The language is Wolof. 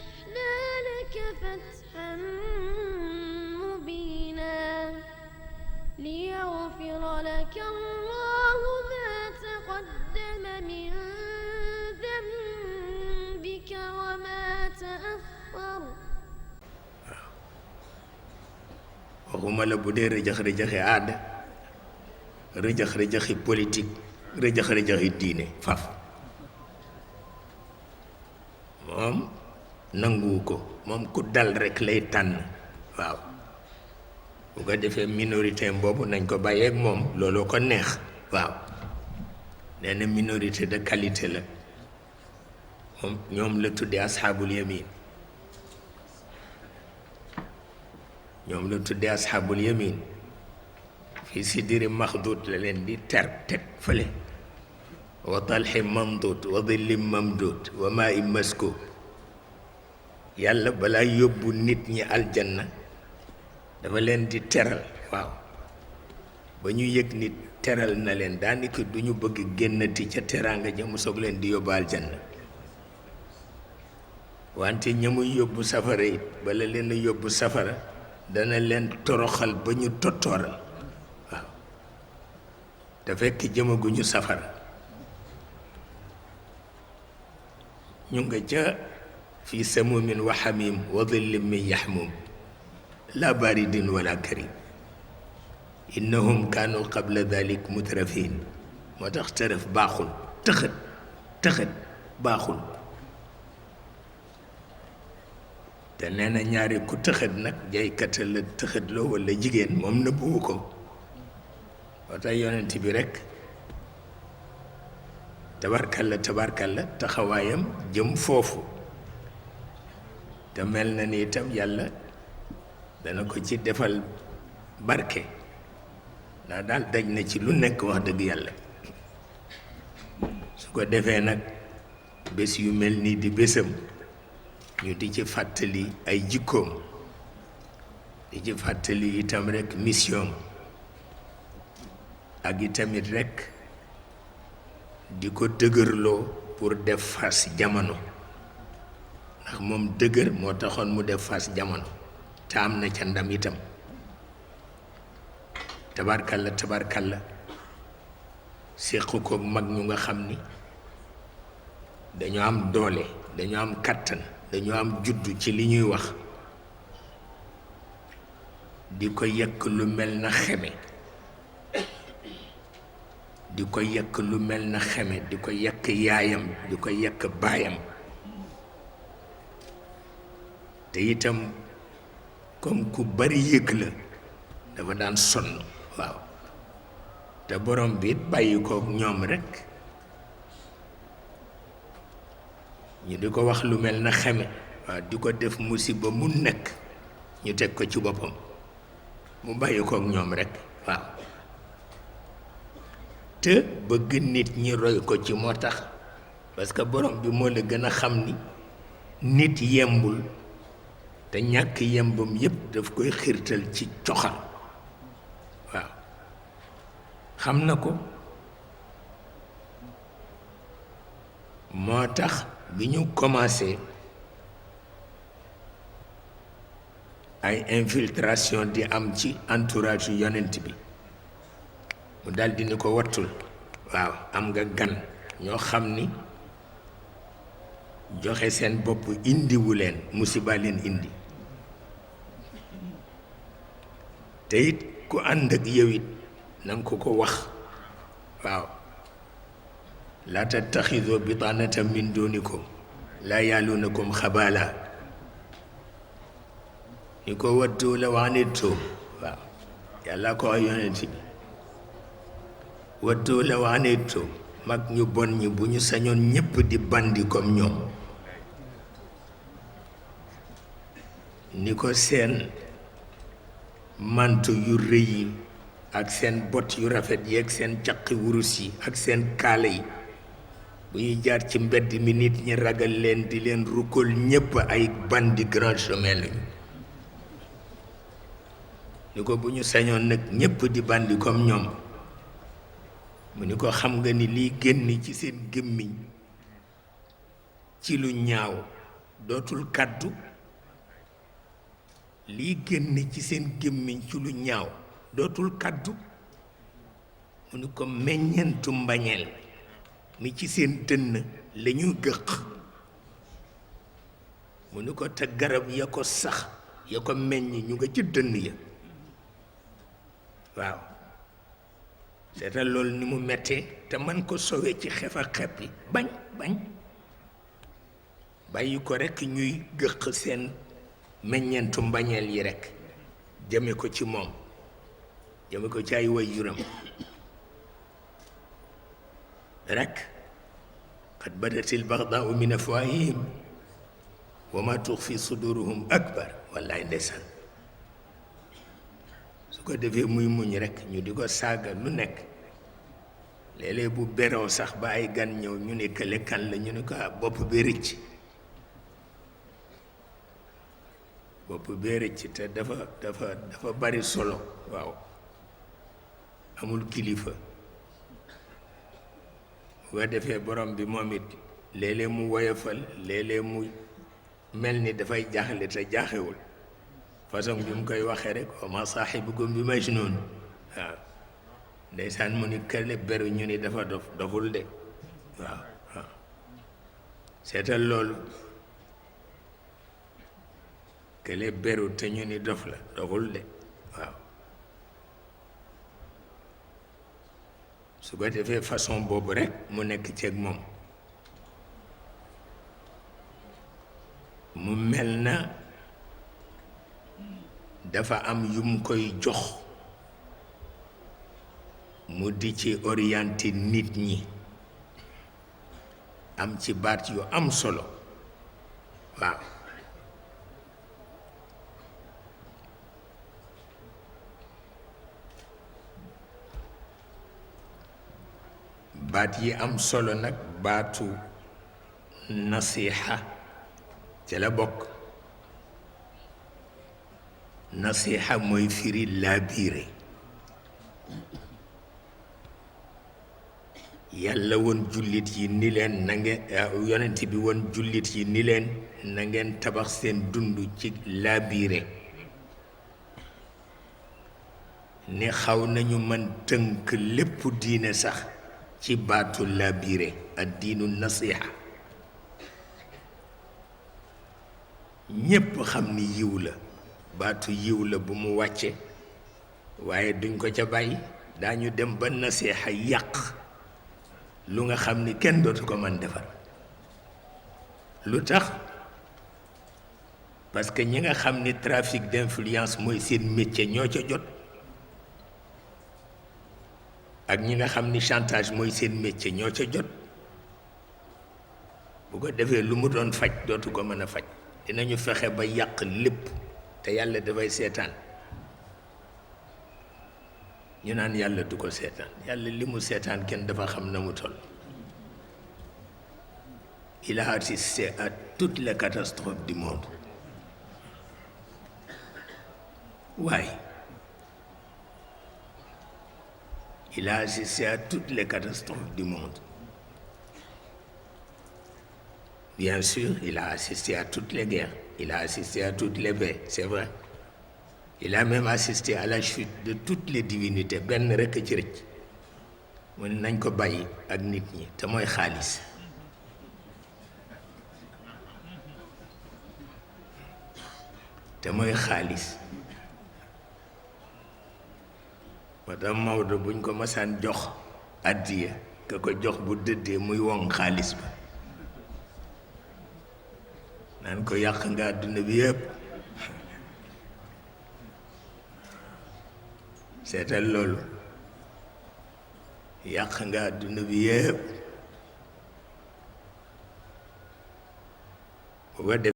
ففتحنا لك فتحا مبينا ليغفر لك الله ما تقدم من ذنبك وما تأخر. waxuma la bu dee rëjëx-rëjëxi aada rëjëx-rëjëxi politique rëjëx-rëjëxi diine faf moom nanguwu ko moom ku dal rekk lay tànn waaw bu ko defee minorité boobu nañ ko bàyyeeg moom looloo ko neex waaw nee na minorité de qualité la moom ñoom la tuddee asxaabul yamin ñoom la tuddee asxaabul yamin fii sidiri maxdud la leen di ter teg fële wa talxi mamdud wa dillim mamdud wa maa i maskub yàlla balaa yóbbu nit ñi aljanna dafa leen di teral waaw ba ñu yëg nit teral na leen daanaka du ñu bëgg génnati ca teraanga ja mu soog leen di yóbbu aljanna wante ñamuy yóbbu safara it bala leen a yóbbu safara dana leen toroxal ba ñu tottooral waaw te fekk jëmaguñu safara ñu nga ca fi samumin wa xamim wa dhillin min yaxmum la baridin wala karim innahum kaanu qabla dalik mutrafin moo tax tërëf baaxul tëxët baaxul te nee na ñaari ku tëxët nag jaykata la tëxët loo walla jigéen moom nëbbuwu ko moo tax yonent bi rekk tabarkalla taxawaayam jëm foofu te mel na ni itam yàlla dana ko ci defal barke ndax daal daj na ci lu nekk wax dëgg yàlla su ko defee nag bés yu mel nii di bésam ñu di ci fàttali ay jikkoom di ci fàttali itam rekk mission ak itamit rekk di ko dëgërloo pour def face jamono ndax moom dëgër moo taxoon mu def face jamono te am na ca ndam itam tabarkalla séq ko mag ñu nga xam ni dañoo am doole dañoo am kàttan dañoo am juddu ci li ñuy wax di ko yekk lu mel na xeme di ko yekk lu mel na xeme di ko yekk yaayam di ko yekk baayam te itam comme ku bari yëg la dafa daan sonn waaw te borom bi it bàyyi kook ñoom rekk ñu di ko wax lu mel na xeme waaw di ko def musiba mu nekk ñu teg ko ci boppam mu bàyyi kook ñoom rekk waaw te bëgg nit ñi roy ko ci moo tax parce que borom bi moo la gën a xam ni nit yembul te ñàkk yembam yépp daf koy xiirtal ci coxal waaw xam na ko moo tax bi ñu commencé ay infiltration di am ci entourage yu yonent bi mu daldi ni ko wattul waaw am nga gan ñoo xam ni joxe seen bopp indiwu leen musiba leen indi te it ku ànd ak yow it nanga ko wax waaw laa tattaxidu bitaanatan min dunikum laa yaaluunakum xabaala ni ko waddu law anittum waaw yàlla ko wax yonent bi waddu law anittum mag ñu bon ñi bu ñu sañoon ñépp di bandi comme ñoom ni ko seen mantu yu rëy yi ak seen bot yu rafet yi ak seen caqi wurus yi ak seen kaala yi bu ñuy jaar ci mbedd mi nit ñi ragal leen di leen rukkol ñépp ay bandi grand chemin lañu ni ko bu ñu sañoon nag ñépp di bandi comme ñoom mu ni ko xam nga ni liy génn ci seen gémmiñ ci lu ñaaw dootul kàddu lii génn ci seen gémmiñ ci lu ñaaw dootul kàddu mu ni ko meññentu mbañeel mi ci seen dënn la ñu gëq mu ni ko te garab ya ko sax ya ko meññ ñu nga ci dënn ya waaw seetal loolu ni mu mettee te man ko sowee ci xef ak xep yi bañ bàyyi ko rekk ñuy gëq seen meññentu mbañeel yi rekk jëme ko ci moom jëme ko ci ay waajuram rekk qad badatil bagdaau min afwaahihim wa ma tuxfi suduruhum akbar wallaay ndeysaan su ko defee muy muñ rekk ñu di ko saaga lu nekk léeg-léeg bu beroo sax ba ay gan ñëw ñu ne kële kan la ñu ne ko bopp bi rëcc bopp bee rëcc te dafa bari solo waaw amul kilifa bu ko defee borom bi moom it léeg-léeg mu woyofal léeg-léeg mu mel ni dafay jaaxle te jaaxewul façon bi mu koy waxee rek wa ma saaxibukum bi majnun waaw ndeysaan mu ni kële beru ñu ni dafa doful de waaw seetal loolu kële beru te ñu ni dof la doful de waaw su ko defee façon boobu rek mu nekk ceeg moom mu mel na dafa am yum koy jox mu di ci orienté nit ñi am ci baat yu am solo waaw baat yi am solo nag baatu nasiha ca la bokk nasiha mooy firi laabiire yàlla woon jullit yi ni leen na ngeen yonent bi woon jullit yi ni leen na ngeen tabax seen dund ci laabiire ni xaw nañu mën tënk lépp diine sax ci baatu laabiire ad diinu nasiha ñépp xam ni yiw la baatu yiw la bu mu wàcce waaye duñ ko ca bàyyi daañu dem ba nasiha yàq lu nga xam ni kenn dootu ko mën defar lu tax parce que ñi nga xam ni trafic d'influence mooy seen métier ñoo ca jot ak ñi nga xam ni chantage mooy seen métier ñoo ca jot bu ko defee lu mu doon faj dootu ko mën a faj dinañu fexe ba yàq lépp te yàlla dafay seetaan ñu naan yàlla du ko seetaan yàlla li mu seetaan kenn dafa xam na mu toll il a assisté à toutes les catastrophes du monde waaye il a assisté à toutes les catastrophes du monde bien sûr il a assisté à toutes les guerres il a assisté à toutes les paix c'est vrai il a même assisté à la chute de toutes les divinités benn rekk ci rëcc mu ne nañ ko bàyyi ak nit ñi te mooy xaalis moo tax Maodo buñ ko masaan jox addiya ka ko jox bu dëddee muy woŋ xaalis ba naan ko yàq nga àdduna bi yëpp seetal loolu yàq nga àdduna bi yëpp bu ko